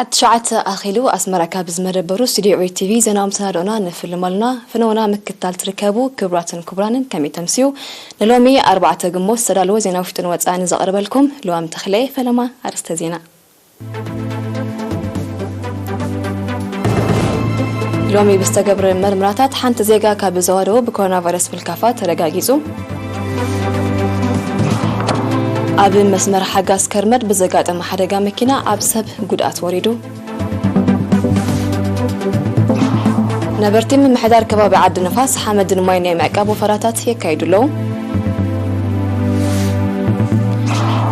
ዓዲ ሸዓተ ኣኺሉ ኣስመራ ካብ ዝመደበሩ ስቱዲዮ ቲቪ ዜናዊ መሰናዶና ንፍልም ኣሉና። ፍነውና ምክትታል ትርከቡ ክቡራትን ክቡራንን ከመይ ተምስዩ? ንሎሚ ኣርባዕተ ግንቦት ዝተዳለወ ዜና ውሽጥን ወጻእን ዘቕርበልኩም ልዋም ተኽለ። ፈለማ ኣርእስተ ዜና። ሎሚ ብዝተገብረ መርምራታት ሓንቲ ዜጋ ካብ ዘዋደቡ ብኮሮና ቫይረስ ምልካፋ ተረጋጊጹ። ኣብ መስመር ሓጋዝ ከርመድ ብዘጋጠመ ሓደጋ መኪና ኣብ ሰብ ጉድኣት ወሪዱ። ነበርቲ ምምሕዳር ከባቢ ዓዲ ንፋስ ሓመድን ማይ ናይ ምዕቃብ ወፈራታት የካይዱ ኣለዉ።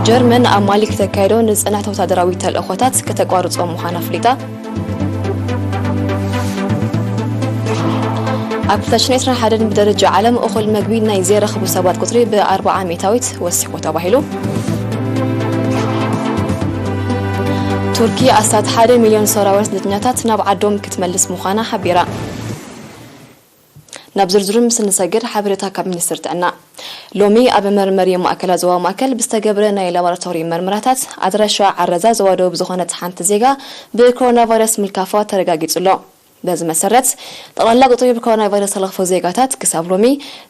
ጀርመን ኣብ ማሊ ክተካይዶ ንዝጸንሐት ወታደራዊ ተልእኾታት ከተቋርጾ ምዃና ኣፍሊጣ። ኣብ ክልተ ሽሕን ዕስራን ሓደን ብደረጃ ዓለም እኹል መግቢ ናይ ዘይረኽቡ ሰባት ቁጽሪ ብኣርብዓ ሚእታዊት ወሲኹ ተባሂሉ። ቱርኪ ኣስታት ሓደ ሚልዮን ሶርያውያን ስደተኛታት ናብ ዓዶም ክትመልስ ምዃና ሓቢራ። ናብ ዝርዝሩ ምስ እንሰግር፣ ሓበሬታ ካብ ሚኒስትሪ ጥዕና። ሎሚ ኣብ መርመሪ ማእከላት ዞባ ማእከል ብዝተገብረ ናይ ላቦራቶሪ መርመራታት ኣድራሻ ዓረዛ ዘዋደቡ ብዝኾነት ሓንቲ ዜጋ ብኮሮና ቫይረስ ምልካፋ ተረጋጊጹ ኣሎ። በዚ መሰረት፣ ጠቕላላ ቁጽሪ ብኮሮና ቫይረስ ዝተለኽፉ ዜጋታት ክሳብ ሎሚ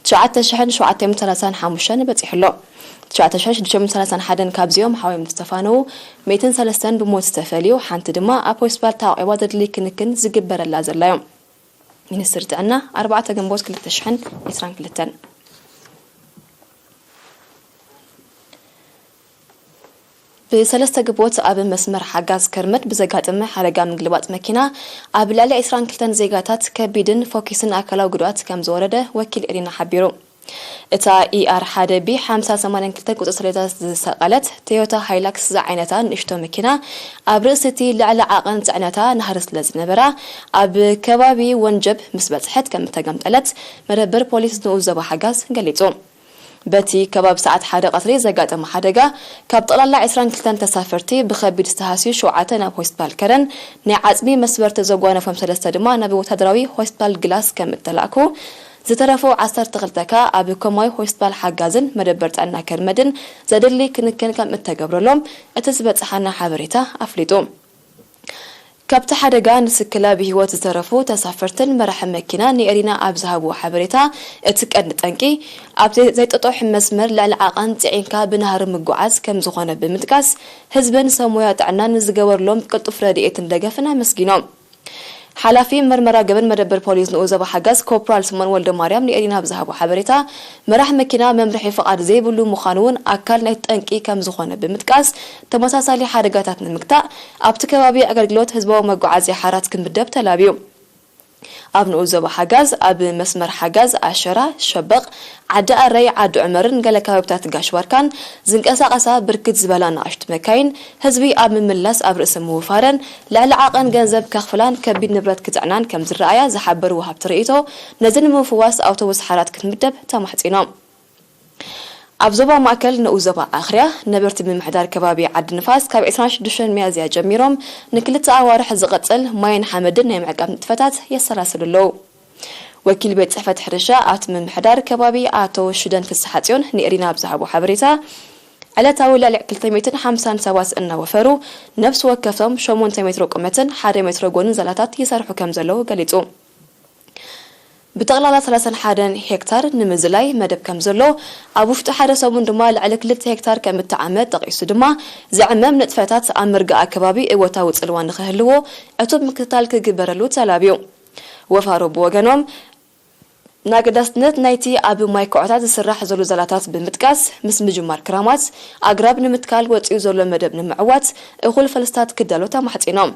ትሽዓተ ሽሕን ሸውዓተ ሚእትን ሰላሳን ሓሙሽተን በጺሑ ኣሎ። ትሽዓተ ሽሕን ሽዱሽተ ሚእትን ሰላሳን ሓደን ካብዚኦም ሓዊም ዝተፋነዉ፣ ሚእትን ሰለስተን ብሞት ዝተፈልዩ፣ ሓንቲ ድማ ኣብ ሆስፒታል ተዓቂባ ዘድሊ ክንክን ዝግበረላ ዘላ እዮም። ሚኒስትሪ ጥዕና፣ ኣርባዕተ ግንቦት ክልተ ሽሕን ዕስራን ክልተን። ብሰለስተ ግንቦት ኣብ መስመር ሓጋዝ ከርመድ ብዘጋጠመ ሓደጋ ምግልባጥ መኪና ኣብ ልዕሊ ዕስራን ክልተን ዜጋታት ከቢድን ፎኪስን ኣካላዊ ጉድኣት ከም ዝወረደ ወኪል ኤሪና ሓቢሩ። እታ ኢኣር ሓደ ቢ ሓምሳ ሰማንያን ክልተ ቁጽሪ ሰሌዳ ዝሰቐለት ቶዮታ ሃይላክስ ዝዓይነታ ንእሽቶ መኪና፣ ኣብ ርእሲ እቲ ልዕሊ ዓቐን ጽዕነታ ናህሪ ስለ ዝነበራ፣ ኣብ ከባቢ ወንጀብ ምስ በጽሐት ከም እተገምጠለት መደበር ፖሊስ ንኡስ ዞባ ሓጋዝ ገሊጹ። በቲ ከባቢ ሰዓት ሓደ ቀትሪ ዘጋጠመ ሓደጋ፣ ካብ ጠቕላላ ዕስራን ክልተን ተሳፈርቲ ብኸቢድ ዝተሃስዩ ሸውዓተ ናብ ሆስፒታል ከረን፣ ናይ ዓጽሚ መስበርቲ ዘጓነፎም ሰለስተ ድማ ናብ ወታደራዊ ሆስፒታል ግላስ ከም እተላእኩ፣ ዝተረፉ ዓሰርተ ክልተ ከኣ ኣብ ኮማዊ ሆስፒታል ሓጋዝን መደበር ጥዕና ከርመድን ዘድሊ ክንክን ከም እተገብረሎም እቲ ዝበጽሓና ሓበሬታ ኣፍሊጡ። ካብቲ ሓደጋ ንስክላ ብህይወት ዝተረፉ ተሳፈርትን መራሒ መኪና ንኤሪና ኣብ ዝሃብዎ ሓበሬታ፣ እቲ ቀንዲ ጠንቂ ኣብቲ ዘይጥጡሕ መስመር ልዕሊ ዓቐን ጽዒንካ ብናህሪ ምጉዓዝ ከም ዝኾነ ብምጥቃስ፣ ህዝብን ሰብ ሞያ ጥዕናን ንዝገበርሎም ቅልጡፍ ረድኤትን ደገፍን ኣመስጊኖም። ሓላፊ መርመራ ገበን መደበር ፖሊስ ንኡስ ዞባ ሓጋዝ ኮፕራል ስሞን ወልደማርያም ንኤሪና ኣብ ዝሃቦ ሓበሬታ፣ መራሕ መኪና መምርሒ ፍቓድ ዘይብሉ ምዃኑ እውን ኣካል ናይቲ ጠንቂ ከም ዝኾነ ብምጥቃስ፣ ተመሳሳሊ ሓደጋታት ንምግታእ ኣብቲ ከባቢ ኣገልግሎት ህዝባዊ መጓዓዝያ ሓራት ክምደብ ተላብዩ። ኣብ ንኡስ ዞባ ሓጋዝ፣ ኣብ መስመር ሓጋዝ፣ ኣሸራ፣ ሸበቕ፣ ዓዲ ኣረይ፣ ዓዲ ዑመርን ገለ ከባቢታት ጋሽ ባርካን ዝንቀሳቐሳ ብርክት ዝበላ ንኣሽቱ መካይን፣ ህዝቢ ኣብ ምምላስ ኣብ ርእሲ ምውፋረን፣ ልዕሊ ዓቐን ገንዘብ ከኽፍላን ከቢድ ንብረት ክጽዕናን ከም ዝረኣያ ዝሓበሩ ወሃብቲ ርእይቶ፣ ነዚ ንምፍዋስ ኣውቶቡስ ሓራት ክትምደብ ተማሕጺኖም። ኣብ ዞባ ማእከል ንኡስ ዞባ ኣኽርያ፣ ነበርቲ ምምሕዳር ከባቢ ዓዲ ንፋስ ካብ ዕስራን ሽዱሽተን ሚያዝያ ጀሚሮም ንክልተ ኣዋርሕ ዝቐጽል ማይን ሓመድን ናይ ምዕቃብ ንጥፈታት የሰላስሉ ኣለዉ። ወኪል ቤት ጽሕፈት ሕርሻ ኣብቲ ምምሕዳር ከባቢ ኣቶ ሽደን ፍስሓጽዮን ንኤሪና ኣብ ዝሃቦ ሓበሬታ፣ ዕለታዊ ልዕሊ ክልተ ሚእትን ሓምሳን ሰባት እናወፈሩ፣ ነፍሲ ወከፍቶም ሸሞንተ ሜትሮ ቁመትን ሓደ ሜትሮ ጎንን ዛላታት ይሰርሑ ከም ዘለዉ ገሊጹ። ብጠቕላላ ሰላሳን ሓደን ሄክታር ንምዝላይ መደብ ከም ዘሎ፣ ኣብ ውሽጢ ሓደ ሰሙን ድማ ልዕሊ ክልተ ሄክታር ከም እተዓመ ጠቒሱ ድማ፣ ዝዕመም ንጥፈታት ኣብ ምርጋእ ኣከባቢ እወታዊ ጽልዋ ንኽህልዎ ዕቱብ ምክትታል ክግበረሉ ተላብዩ። ወፋሮ ብወገኖም፣ ንኣገዳስነት ናይቲ ኣብ ማይ ኩዖታት ዝስራሕ ዘሎ ዛላታት ብምጥቃስ፣ ምስ ምጅማር ክራማት ኣግራብ ንምትካል ወጺኡ ዘሎ መደብ ንምዕዋት እኹል ፈልስታት ክዳሎ ተማሕጺኖም።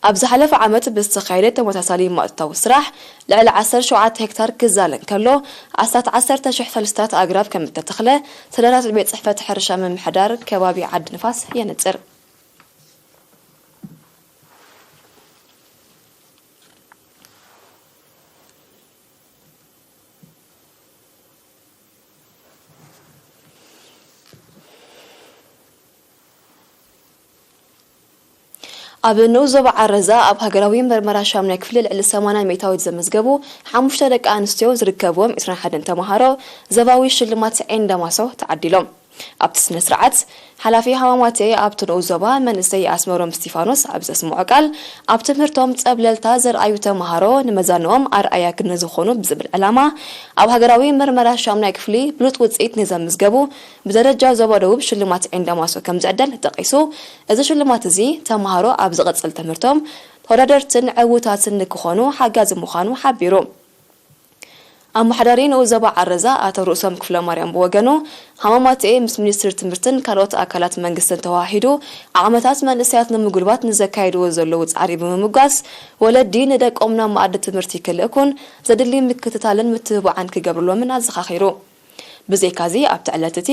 ኣብ ዝሓለፈ ዓመት ብዝተኻየደ ተመሳሳሊ ማእቶታዊ ስራሕ፣ ልዕሊ ዓሰርተ ሸውዓተ ሄክታር ክዛለ እንከሎ፣ ኣስታት ዓሰርተ ሽሕ ፈልስታት ኣግራብ ከም እተተኽለ ሰነዳት ቤት ጽሕፈት ሕርሻ ምምሕዳር ከባቢ ዓዲ ንፋስ የነጽር። ኣብ ንኡስ ዞባ ዓረዛ ኣብ ሃገራዊ መርመራ ሻምናይ ክፍሊ ልዕሊ ሰማንያ ሚእታዊት ዘመዝገቡ ሓሙሽተ ደቂ ኣንስትዮ ዝርከብዎም ዕስራን ሓደን ተምሃሮ ዞባዊ ሽልማት ዒንዳማሶ ተዓዲሎም። ኣብቲ ስነ ስርዓት፣ ሓላፊ ሃማማቴ ኣብቲ ንኡስ ዞባ መንእሰይ ኣስመሮም እስቲፋኖስ ኣብ ዘስምዖ ቃል፣ ኣብ ትምህርቶም ጸብለልታ ዘርኣዩ ተምሃሮ ንመዛንኦም ኣርኣያ ክነ ዝኾኑ ብዝብል ዕላማ፣ ኣብ ሃገራዊ መርመራ ሻምናይ ክፍሊ ብሉጽ ውጽኢት ንዘምዝገቡ ብደረጃ ዞባ ደቡብ ሽልማት ዒንዳማሶ ከም ዝዕደል ጠቒሱ፣ እዚ ሽልማት እዚ ተምሃሮ ኣብ ዝቕጽል ትምህርቶም ተወዳደርትን ዕዉታትን ንክኾኑ ሓጋዚ ምዃኑ ሓቢሩ። ኣመሓዳሪ ንኡስ ዞባ ዓረዛ ኣቶ ርእሶም ክፍለማርያም ብወገኑ፣ ሃማማቴ ምስ ሚኒስትሪ ትምህርትን ካልኦት ኣካላት መንግስትን ተወሃሂዱ ዓቕምታት መንእሰያት ንምጉልባት ንዘካይድዎ ዘለዉ ጻዕሪ ብምምጓስ፣ ወለዲ ንደቆም ናብ መኣዲ ትምህርቲ ክልእኩን ዘድሊ ምክትታልን ምትብባዕን ክገብርሎምን ኣዘኻኺሩ። ብዘይካዚ ኣብቲ ዕለት እቲ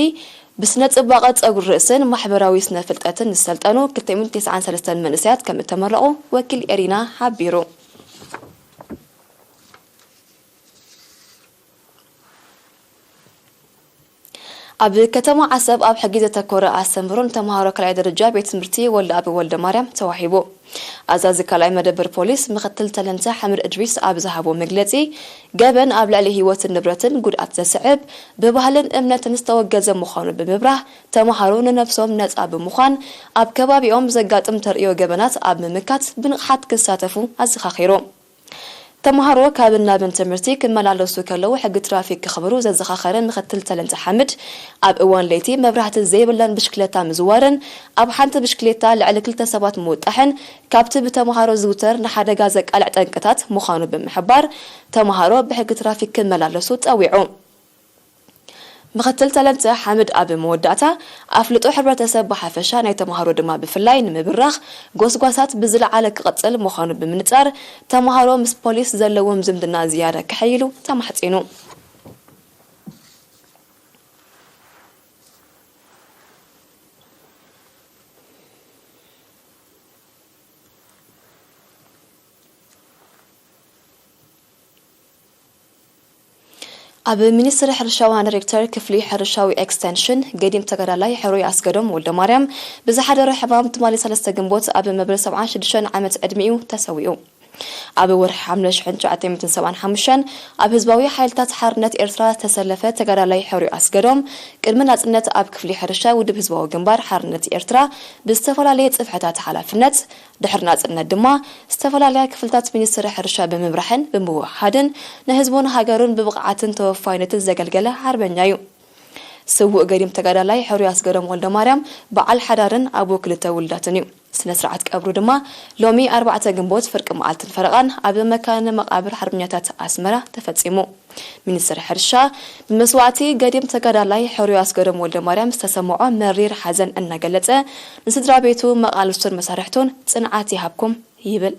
ብስነ ጽባቐ ጸጉሪ ርእስን ማሕበራዊ ስነ ፍልጠትን ዝሰልጠኑ ክልተ ሚእትን ተስዓን ሰለስተን መንእሰያት ከም እተመረቑ ወኪል ኤሪና ሓቢሩ። ኣብ ከተማ ዓሰብ ኣብ ሕጊ ዘተኮረ ኣስተምህሮ ንተምሃሮ ካልኣይ ደረጃ ቤት ትምህርቲ ወልደኣብ ወልደማርያም ተዋሂቡ። ኣዛዚ ካልኣይ መደበር ፖሊስ ምክትል ተለንተ ሓምድ እድሪስ ኣብ ዝሃቦ መግለጺ፣ ገበን ኣብ ልዕሊ ህይወትን ንብረትን ጉድኣት ዘስዕብ፣ ብባህልን እምነትን ዝተወገዘ ምዃኑ ብምብራህ፣ ተምሃሮ ንነብሶም ነጻ ብምዃን ኣብ ከባቢኦም ዘጋጥም ተርእዮ ገበናት ኣብ ምምካት ብንቕሓት ክሳተፉ ኣዘኻኺሩ። ተምሃሮ ካብን ናብን ትምህርቲ ክመላለሱ ከለዉ ሕጊ ትራፊክ ክኽብሩ ዘዘኻኸረ ምክትል ተለንተ ሓምድ፣ ኣብ እዋን ለይቲ መብራህቲ ዘይብለን ብሽክሌታ ምዝዋርን ኣብ ሓንቲ ብሽክሌታ ልዕሊ ክልተ ሰባት ምውጣሕን ካብቲ ብተምሃሮ ዝውተር ንሓደጋ ዘቃልዕ ጠንቅታት ምዃኑ ብምሕባር፣ ተምሃሮ ብሕጊ ትራፊክ ክመላለሱ ጸዊዑ። ምክትል ተለንተ ሓምድ ኣብ መወዳእታ፣ ኣፍልጦ ሕብረተሰብ ብሓፈሻ ናይ ተምሃሮ ድማ ብፍላይ ንምብራኽ ጎስጓሳት ብዝለዓለ ክቕጽል ምዃኑ ብምንጻር፣ ተምሃሮ ምስ ፖሊስ ዘለዎም ዝምድና ዝያዳ ከሐይሉ ተማሕጺኑ። ኣብ ሚኒስትሪ ሕርሻ ዋና ዳይሬክተር ክፍሊ ሕርሻዊ ኤክስቴንሽን ገዲም ተጋዳላይ ሕሩይ ኣስገዶም ወልደማርያም ብዝሓደሮ ሕማም ትማሊ ሰለስተ ግንቦት ኣብ መበል ሰብዓን ሽዱሽተን ዓመት ዕድሚኡ ተሰዊኡ። ኣብ ወርሒ ሓምለ ሽሕን ትሽዓተ ሚእትን ሰብዓን ሓሙሽተን ኣብ ህዝባዊ ሓይልታት ሓርነት ኤርትራ ዝተሰለፈ ተጋዳላይ ሕሩይ ኣስገዶም ቅድሚ ናጽነት ኣብ ክፍሊ ሕርሻ ውድብ ህዝባዊ ግንባር ሓርነት ኤርትራ ብዝተፈላለየ ጽፍሕታት ሓላፍነት ድሕሪ ናጽነት ድማ ዝተፈላለያ ክፍልታት ሚኒስትሪ ሕርሻ ብምምራሕን ብምውህሃድን ንህዝቡን ሃገሩን ብብቕዓትን ተወፋይነትን ዘገልገለ ሓርበኛ እዩ። ስዉእ ገዲም ተጋዳላይ ሕሩይ ኣስገዶም ወልደማርያም በዓል ሓዳርን ኣቦ ክልተ ውሉዳትን እዩ። ስነ ስርዓት ቀብሩ ድማ ሎሚ ኣርባዕተ ግንቦት ፍርቂ መዓልትን ፈረቓን ኣብ መካነ መቓብር ሓርበኛታት ኣስመራ ተፈጺሙ። ሚኒስትሪ ሕርሻ ብመስዋእቲ ገዲም ተጋዳላይ ሕሩይ ኣስገዶም ወልደማርያም ዝተሰምዖ መሪር ሓዘን እናገለጸ፣ ንስድራ ቤቱ፣ መቓልስቱን መሳርሕቱን ጽንዓት ይሃብኩም ይብል።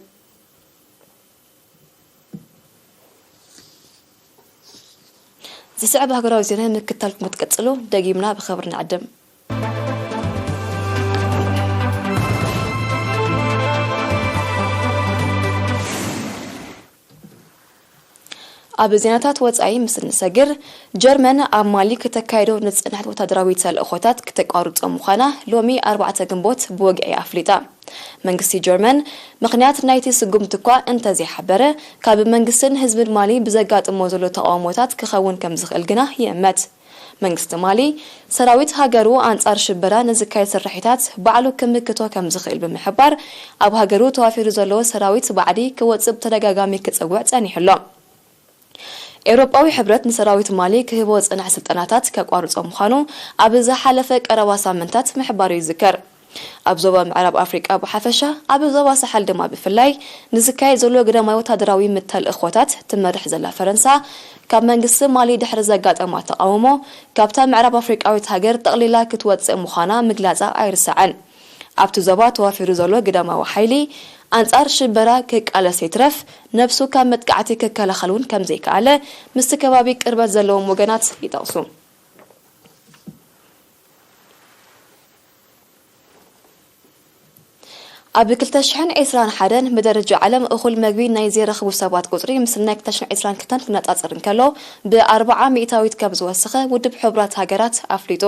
ዝስዕብ ሃገራዊ ዜና ምክታል ክትቅጽሉ ደጊምና ብኽብሪ ንዕድም። ኣብ ዜናታት ወጻኢ ምስ እንሰግር፣ ጀርመን ኣብ ማሊ ክተካይዶ ንዝጸንሐት ወታደራዊ ተልእኾታት ክተቋርጾ ምዃና ሎሚ ኣርባዕተ ግንቦት ብወግዒ ኣፍሊጣ። መንግስቲ ጀርመን ምኽንያት ናይቲ ስጉምቲ እኳ እንተዘይሓበረ፣ ካብ መንግስትን ህዝብን ማሊ ብዘጋጥሞ ዘሎ ተቓውሞታት ክኸውን ከም ዝኽእል ግና ይእመት። መንግስቲ ማሊ፣ ሰራዊት ሃገሩ ኣንጻር ሽበራ ንዝካየድ ስርሒታት ባዕሉ ክምክቶ ከም ዝኽእል ብምሕባር፣ ኣብ ሃገሩ ተዋፊሩ ዘሎ ሰራዊት ባዕዲ ክወጽእ ብተደጋጋሚ ክጸውዕ ጸኒሑ ኣሎ። ኤውሮጳዊ ሕብረት ንሰራዊት ማሊ ክህቦ ዝጸንሐ ስልጠናታት ከቋርጾ ምዃኑ ኣብ ዝሓለፈ ቀረባ ሳምንታት ምሕባሩ ይዝከር። ኣብ ዞባ ምዕራብ ኣፍሪቃ ብሓፈሻ፣ ኣብ ዞባ ሳሕል ድማ ብፍላይ ንዝካየድ ዘሎ ግዳማዊ ወታደራዊ ምተልእኾታት ትመርሕ ዘላ ፈረንሳ፣ ካብ መንግስቲ ማሊ ድሕሪ ዘጋጠማ ተቓውሞ፣ ካብታ ምዕራብ ኣፍሪቃዊት ሃገር ጠቕሊላ ክትወጽእ ምዃና ምግላጻ ኣይርሳዕን። ኣብቲ ዞባ ተዋፊሩ ዘሎ ግዳማዊ ሓይሊ፣ ኣንጻር ሽበራ ክቃለስ ይትረፍ፣ ነብሱ ካብ መጥቃዕቲ ክከላኸል እውን ከም ዘይከኣለ፣ ምስቲ ከባቢ ቅርበት ዘለዎም ወገናት ይጠቕሱ። ኣብ ክልተ ሽሕን ዕስራን ሓደን ብደረጃ ዓለም እኹል መግቢ ናይ ዘይረኽቡ ሰባት ቁጽሪ ምስ ናይ ክልተ ሽሕን ዕስራን ክልተን ክነጻጸር እንከሎ፣ ብኣርብዓ ሚእታዊት ከም ዝወሰኸ ውድብ ሕቡራት ሃገራት ኣፍሊጡ።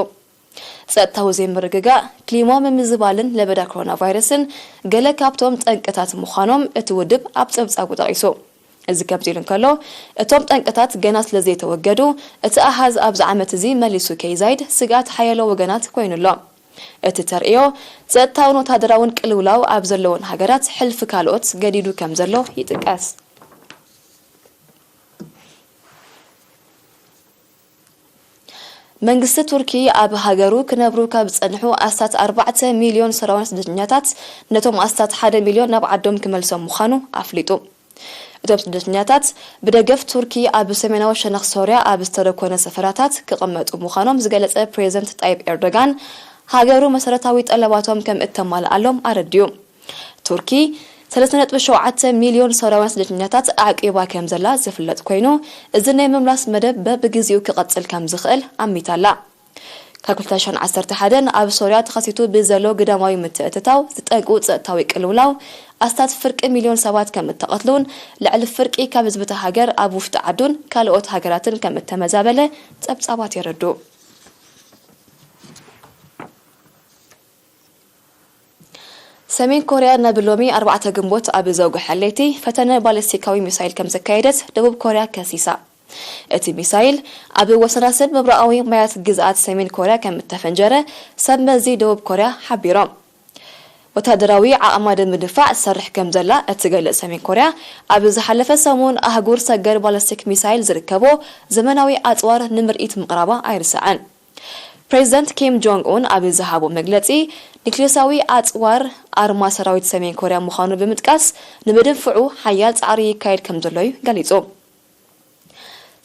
ጸጥታዊ ዘይምርግጋእ፣ ክሊማ ምምዝባልን ለበዳ ኮሮና ቫይረስን ገለ ካብቶም ጠንቅታት ምዃኖም እቲ ውድብ ኣብ ጸብጻቡ ጠቒሱ። እዚ ከምዚ ኢሉ እንከሎ፣ እቶም ጠንቅታት ገና ስለ ዘይተወገዱ፣ እቲ ኣሃዝ ኣብዚ ዓመት እዚ መሊሱ ከይዛይድ ስግኣት ሓያሎ ወገናት ኮይኑ ኣሎ። እቲ ተርእዮ፣ ጸጥታውን ወተሃደራውን ቅልውላው ኣብ ዘለወን ሃገራት ሕልፊ ካልኦት ገዲዱ ከም ዘሎ ይጥቀስ። መንግስቲ ቱርኪ ኣብ ሃገሩ ክነብሩ ካብ ዝጸንሑ ኣስታት ኣርባዕተ ሚልዮን ሶርያውያን ስደተኛታት፣ ነቶም ኣስታት ሓደ ሚልዮን ናብ ዓዶም ክመልሶም ምዃኑ ኣፍሊጡ። እቶም ስደተኛታት ብደገፍ ቱርኪ ኣብ ሰሜናዊ ሸነኽ ሶርያ ኣብ ዝተደኮነ ሰፈራታት ክቕመጡ ምዃኖም ዝገለጸ ፕሬዝደንት ጣይብ ኤርዶጋን፣ ሃገሩ መሰረታዊ ጠለባቶም ከም እተማልኣሎም ኣረዲኡ። ቱርኪ ሰለስተ ነጥቢ ሸውዓተ ሚልዮን ሶርያውያን ስደተኛታት ኣዕቂባ ከም ዘላ ዝፍለጥ ኮይኑ፣ እዚ ናይ ምምላስ መደብ በብግዜኡ ክቐጽል ከም ዝኽእል ኣሚታላ። ካብ ክልተ ሽሕን ዓሰርተ ሓደን ኣብ ሶርያ ተኸሲቱ ብዘሎ ግዳማዊ ምትእትታው ዝጠንቁ ጸጥታዊ ቅልውላው ኣስታት ፍርቂ ሚልዮን ሰባት ከም እተቐትሉን ልዕሊ ፍርቂ ካብ ህዝቢ እታ ሃገር ኣብ ውሽጢ ዓዱን ካልኦት ሃገራትን ከም እተመዛበለ ጸብጻባት የረድኡ። ሰሜን ኮርያ ናብ ሎሚ ኣርባዕተ ግንቦት ኣብ ዘውግሐ ለይቲ ፈተነ ባሊስቲካዊ ሚሳይል ከም ዘካየደት ደቡብ ኮርያ ከሲሳ። እቲ ሚሳይል ኣብ ወሰናስን ምብራቓዊ ማያት ግዝኣት ሰሜን ኮርያ ከም እተፈንጀረ ሰብ መዚ ደቡብ ኮርያ ሓቢሮም። ወታደራዊ ዓቕማ ንምድንፋዕ ትሰርሕ ከም ዘላ እትገልጽ ሰሜን ኮርያ፣ ኣብ ዝሓለፈ ሰሙን ኣህጉር ሰገር ባሊስቲክ ሚሳይል ዝርከቦ ዘመናዊ ኣጽዋር ንምርኢት ምቕራባ ኣይርሳዕን። ፕሬዚደንት ኪም ጆንግ ኡን ኣብ ዝሃቦ መግለጺ፣ ኒክሌሳዊ ኣጽዋር ኣርማ ሰራዊት ሰሜን ኮርያ ምዃኑ ብምጥቃስ፣ ንምድንፍዑ ሓያል ጻዕሪ ይካየድ ከም ዘሎ እዩ ገሊጹ።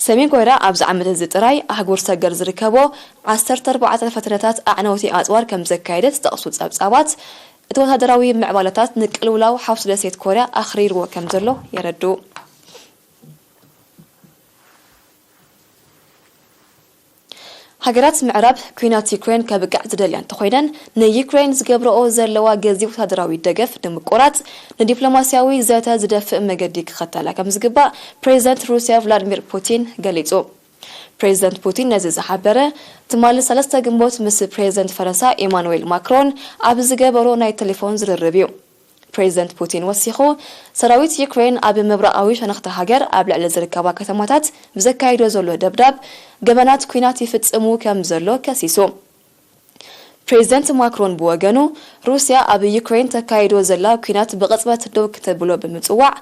ሰሜን ኮርያ ኣብዚ ዓመት እዚ ጥራይ ኣህጉር ሰገር ዝርከቦ ዓሰርተ ኣርባዕተ ፈተነታት ኣዕነውቲ ኣጽዋር ከም ዘካየደት ዝጠቕሱ ጸብጻባት፣ እቲ ወታደራዊ ምዕባለታት ንቅልውላው ሓውሲ ደሴት ኮርያ ኣኽሪርዎ ከም ዘሎ የረድኡ። ሃገራት ምዕራብ፣ ኲናት ዩክሬን ከብቅዕ ዝደልያ እንተኾይነን፣ ንዩክሬን ዝገብረኦ ዘለዋ ገዚፍ ወታደራዊ ደገፍ ንምቁራጽ፣ ንዲፕሎማስያዊ ዘተ ዝደፍእ መገዲ ክኸተላ ከም ዝግባእ ፕሬዚደንት ሩስያ ቭላድሚር ፑቲን ገሊጹ። ፕሬዚደንት ፑቲን ነዚ ዝሓበረ፣ ትማሊ ሰለስተ ግንቦት ምስ ፕሬዚደንት ፈረንሳ ኢማኑዌል ማክሮን ኣብ ዝገበሮ ናይ ቴሌፎን ዝርርብ እዩ። ፕሬዚደንት ፑቲን ወሲኹ፣ ሰራዊት ዩክሬን ኣብ ምብራቓዊ ሸነኽቲ ሃገር ኣብ ልዕሊ ዝርከባ ከተማታት ብዘካይዶ ዘሎ ደብዳብ፣ ገበናት ኲናት ይፍጽሙ ከም ዘሎ ከሲሱ። ፕሬዚደንት ማክሮን ብወገኑ፣ ሩስያ ኣብ ዩክሬን ተካይዶ ዘላ ኲናት ብቕጽበት ደው ክተብሎ ብምጽዋዕ፣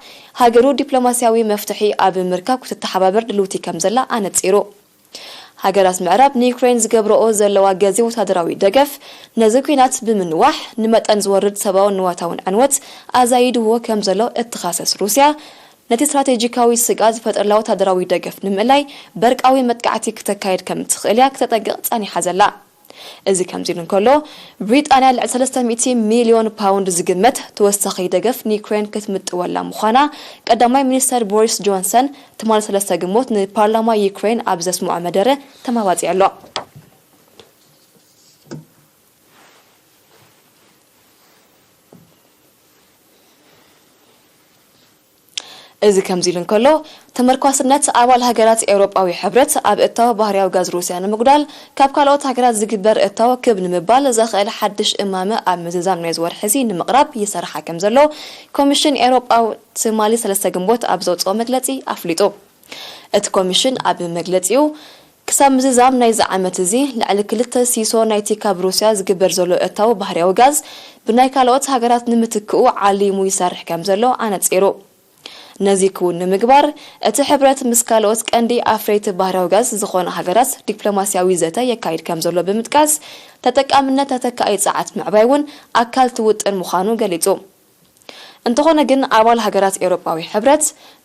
ሃገሩ ዲፕሎማስያዊ መፍትሒ ኣብ ምርካብ ክትተሓባበር ድልውቲ ከም ዘላ ኣነጺሩ። ሃገራት ምዕራብ ንዩክሬን ዝገብረኦ ዘለዋ ገዚፍ ወታደራዊ ደገፍ፣ ነዚ ኲናት ብምንዋሕ፣ ንመጠን ዝወርድ ሰብኣውን ንዋታውን ዕንወት ኣዛይድዎ ከም ዘሎ እትኻሰስ ሩስያ፣ ነቲ ስትራቴጂካዊ ስግኣት ዝፈጠረላ ወታደራዊ ደገፍ ንምእላይ በርቃዊ መጥቃዕቲ ክተካይድ ከም እትኽእል እያ ክተጠንቅቕ ጸኒሓ ዘላ። እዚ ከምዚ ኢሉ እንከሎ፣ ብሪጣንያ ልዕሊ ሰለስተ ሚእቲ ሚልዮን ፓውንድ ዝግመት ተወሳኺ ደገፍ ንዩክሬን ክትምጥወላ ምዃና ቀዳማይ ሚኒስተር ቦሪስ ጆንሰን ትማሊ ሰለስተ ግንቦት ንፓርላማ ዩክሬን ኣብ ዘስምዖ መደረ ተመባጺዑ ኣሎ። እዚ ከምዚ ኢሉ እንከሎ፣ ተመርኳስነት ኣባል ሃገራት ኤውሮጳዊ ሕብረት ኣብ እታወ ባህርያዊ ጋዝ ሩስያ ንምጉዳል ካብ ካልኦት ሃገራት ዝግበር እታወ ክብ ንምባል ዘኽእል ሓድሽ እማመ ኣብ ምዝዛም ናይዚ ወርሒ እዚ ንምቕራብ ይሰርሓ ከም ዘሎ ኮሚሽን ኤውሮጳ ትማሊ ሰለስተ ግንቦት ኣብ ዘውፅኦ መግለፂ ኣፍሊጡ። እቲ ኮሚሽን ኣብ መግለፂኡ፣ ክሳብ ምዝዛም ናይዚ ዓመት እዚ፣ ልዕሊ ክልተ ሲሶ ናይቲ ካብ ሩስያ ዝግበር ዘሎ እታዊ ባህርያዊ ጋዝ ብናይ ካልኦት ሃገራት ንምትክኡ ዓሊሙ ይሰርሕ ከም ዘሎ ኣነጺሩ። ነዚ ክውን ንምግባር፣ እቲ ሕብረት ምስ ካልኦት ቀንዲ ኣፍረይቲ ባህርያዊ ጋዝ ዝኾና ሃገራት ዲፕሎማስያዊ ዘተ የካይድ ከም ዘሎ ብምጥቃስ፣ ተጠቃምነት ተተካኢ ጸዓት ምዕባይ እውን ኣካል ትውጥን ምዃኑ ገሊጹ። እንተኾነ ግን፣ ኣባል ሃገራት ኤውሮጳዊ ሕብረት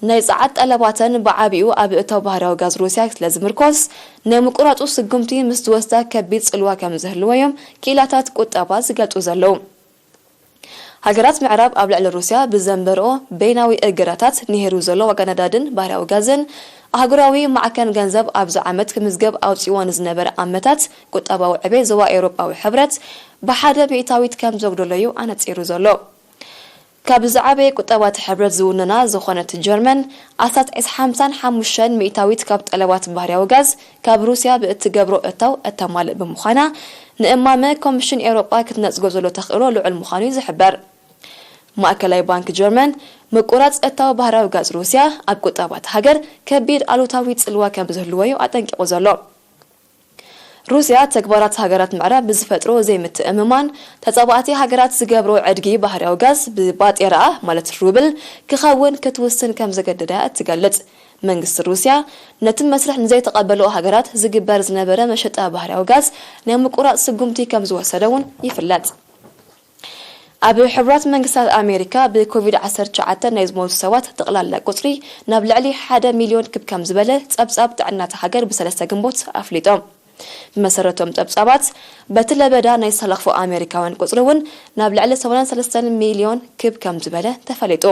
ናይ ጸዓት ጠለባተን ብዓቢኡ ኣብ እታው ባህርያዊ ጋዝ ሩስያ ስለ ዝምርኮስ፣ ናይ ምቁራጹ ስጉምቲ ምስ ዝወስዳ ከቢድ ጽልዋ ከም ዝህልዎ እዮም ክኢላታት ቁጠባ ዝገልጹ ዘለዉ። ሃገራት ምዕራብ ኣብ ልዕሊ ሩስያ ብዘንበርኦ በይናዊ እገዳታት ንሄሩ ዘሎ ዋጋ ነዳድን ባህርያዊ ጋዝን፣ ኣህጉራዊ ማዕከን ገንዘብ ኣብዚ ዓመት ክምዝገብ ኣውጺዎ ንዝነበረ ኣመታት ቁጠባዊ ዕቤት ዞባ ኤውሮጳዊ ሕብረት ብሓደ ሚእታዊት ከም ዘጉደሎ እዩ ኣነጺሩ ዘሎ። ካብ ዝዓበየ ቁጠባት ሕብረት ዝውንና ዝኾነት ጀርመን፣ ኣስታት ዕስ-፣ ሓምሳን ሓሙሽተን ሚእታዊት ካብ ጠለባት ባህርያዊ ጋዝ ካብ ሩስያ ብእትገብሮ እታው እተማልእ ብምዃና፣ ንእማመ ኮሚሽን ኤውሮጳ ክትነጽጎ ዘሎ ተኽእሎ ልዑል ምዃኑ እዩ ዝሕበር። ማእከላይ ባንክ ጀርመን፣ ምቁራጽ እታው ባህርያዊ ጋዝ ሩስያ ኣብ ቁጠባ እታ ሃገር ከቢድ ኣሉታዊ ጽልዋ ከም ዝህልዎ እዩ ኣጠንቂቑ ዘሎ። ሩስያ ተግባራት ሃገራት ምዕራብ ብዝፈጥሮ ዘይምትእምማን፣ ተጻባእቲ ሃገራት ዝገብሮ ዕድጊ ባህርያዊ ጋዝ ብባጤራኣ፣ ማለት ሩብል፣ ክኸውን ክትውስን ከም ዘገደዳ እትገልጽ። መንግስቲ ሩስያ ነቲ መስርሕ ንዘይተቐበልኦ ሃገራት ዝግበር ዝነበረ መሸጣ ባህርያዊ ጋዝ ናይ ምቁራጽ ስጉምቲ ከም ዝወሰደ እውን ይፍለጥ። ኣብ ሕቡራት መንግስታት ኣሜሪካ ብኮቪድ ዓሰርተ ትሽዓተ ናይ ዝሞቱ ሰባት ጠቕላላ ቁጽሪ ናብ ልዕሊ ሓደ ሚልዮን ክብ ከም ዝበለ ጸብጻብ ጥዕናታ ሃገር ብሰለስተ ግንቦት ኣፍሊጦም። ብመሰረቶም ጸብጻባት፣ በቲ ለበዳ ናይ ዝተለኽፉ ኣሜሪካውያን ቁጽሪ እውን ናብ ልዕሊ ሰማንያን ሰለስተን ሚልዮን ክብ ከም ዝበለ ተፈሊጡ።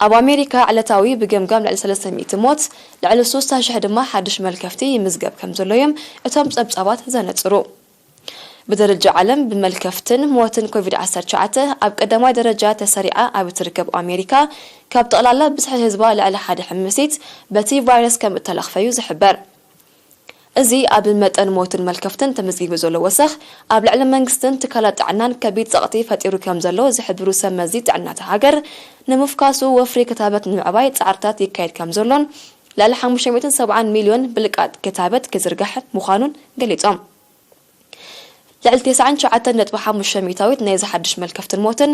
ኣብ ኣሜሪካ ዕለታዊ ብገምጋም ልዕሊ ሰለስተ ሚእቲ ሞት፣ ልዕሊ ሶስተ ሽሕ ድማ ሓድሽ መልከፍቲ ይምዝገብ ከም ዘሎ እዮም እቶም ጸብጻባት ዘነጽሩ። ብደረጃ ዓለም ብመልከፍትን ሞትን ኮቪድ ዓሰርተ ትሽዓተ ኣብ ቀዳማይ ደረጃ ተሰሪዓ ኣብ እትርከብ ኣሜሪካ፣ ካብ ጠቕላላ ብዝሒ ህዝባ ልዕሊ ሓደ ሕምሲት በቲ ቫይረስ ከም እተለኽፈ እዩ ዝሕበር። እዚ ኣብ መጠን ሞትን መልከፍትን ተመዝጊቡ ዘሎ ወሰኽ፣ ኣብ ልዕሊ መንግስትን ትካላት ጥዕናን ከቢድ ጸቕጢ ፈጢሩ ከም ዘሎ ዝሕብሩ ሰብ መዚ ጥዕናታ ሃገር፣ ንምፍካሱ ወፍሪ ክታበት ንምዕባይ ጻዕርታት ይካየድ ከም ዘሎን ልዕሊ ሓሙሽተ ሚእትን ሰብዓን ሚልዮን ብልቃጥ ክታበት ክዝርጋሕ ምዃኑን ገሊጾም። ልዕሊ ተስዓን ትሽዓተን ነጥቢ ሓሙሽተ ሚእታዊት ናይዚ ሓድሽ መልከፍትን ሞትን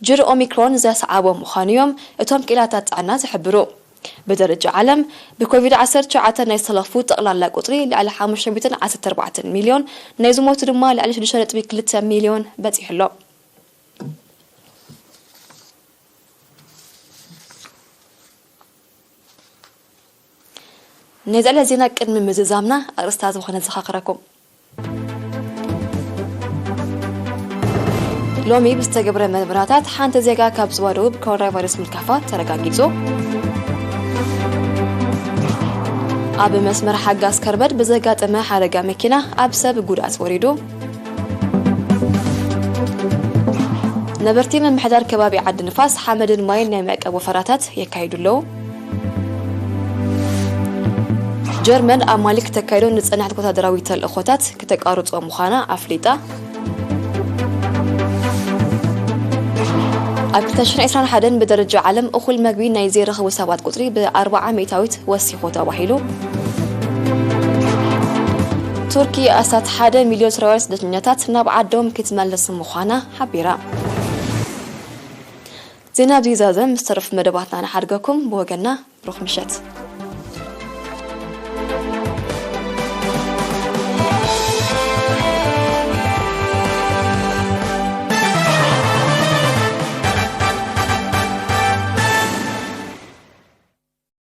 ጅር ኦሚክሮን ዘስዓቦ ምዃኑ እዮም እቶም ክኢላታት ጥዕና ዝሕብሩ። ብደረጃ ዓለም ብኮቪድ ዓሰርተ ትሽዓተ ናይ ዝተለኽፉ ጠቕላላ ቁጽሪ ልዕሊ ሓሙሽተ ሚእትን ዓሰርተ ኣርባዕተን ሚልዮን፣ ናይ ዝሞቱ ድማ ልዕሊ ሽዱሽተ ነጥቢ ክልተ ሚልዮን በጺሑ ኣሎ። ነዚ ዕለት ዜና ቅድሚ ምዝዛምና ኣርእስታት ዝኾነ ዘኻኽረኩም። ሎሚ ብዝተገብረ መርመራታት ሓንቲ ዜጋ ካብ ዞባ ደቡብ ኮሮና ቫይረስ ምልካፋ ተረጋጊጹ። ኣብ መስመር ሓጋስ ከርበድ ብዘጋጠመ ሓደጋ መኪና ኣብ ሰብ ጉድኣት ወሪዱ። ነበርቲ ምምሕዳር ከባቢ ዓዲ ንፋስ ሓመድን ማይን ናይ ምዕቃብ ወፈራታት የካይዱ ኣለዉ። ጀርመን ኣብ ማሊ ክተካይዶ ንዝጸንሐት ወታደራዊ ተልእኾታት ክተቋርጾ ምዃና ኣፍሊጣ። ኣብ ክልተ ሽሕን ዕስራን ሓደን ብደረጃ ዓለም እኹል መግቢ ናይ ዘይረኽቡ ሰባት ቁጽሪ ብኣርብዓ ሚእታዊት ወሲኹ ተባሂሉ። ቱርኪ ኣስታት ሓደ ሚልዮን ሶርያውያን ስደተኛታት ናብ ዓዶም ክትመልስ ምዃና ሓቢራ። ዜና ኣብዚ ይዛዘም፣ ምስ ተረፉ መደባትና ንሓድገኩም። ብወገንና ብሩኽ ምሸት።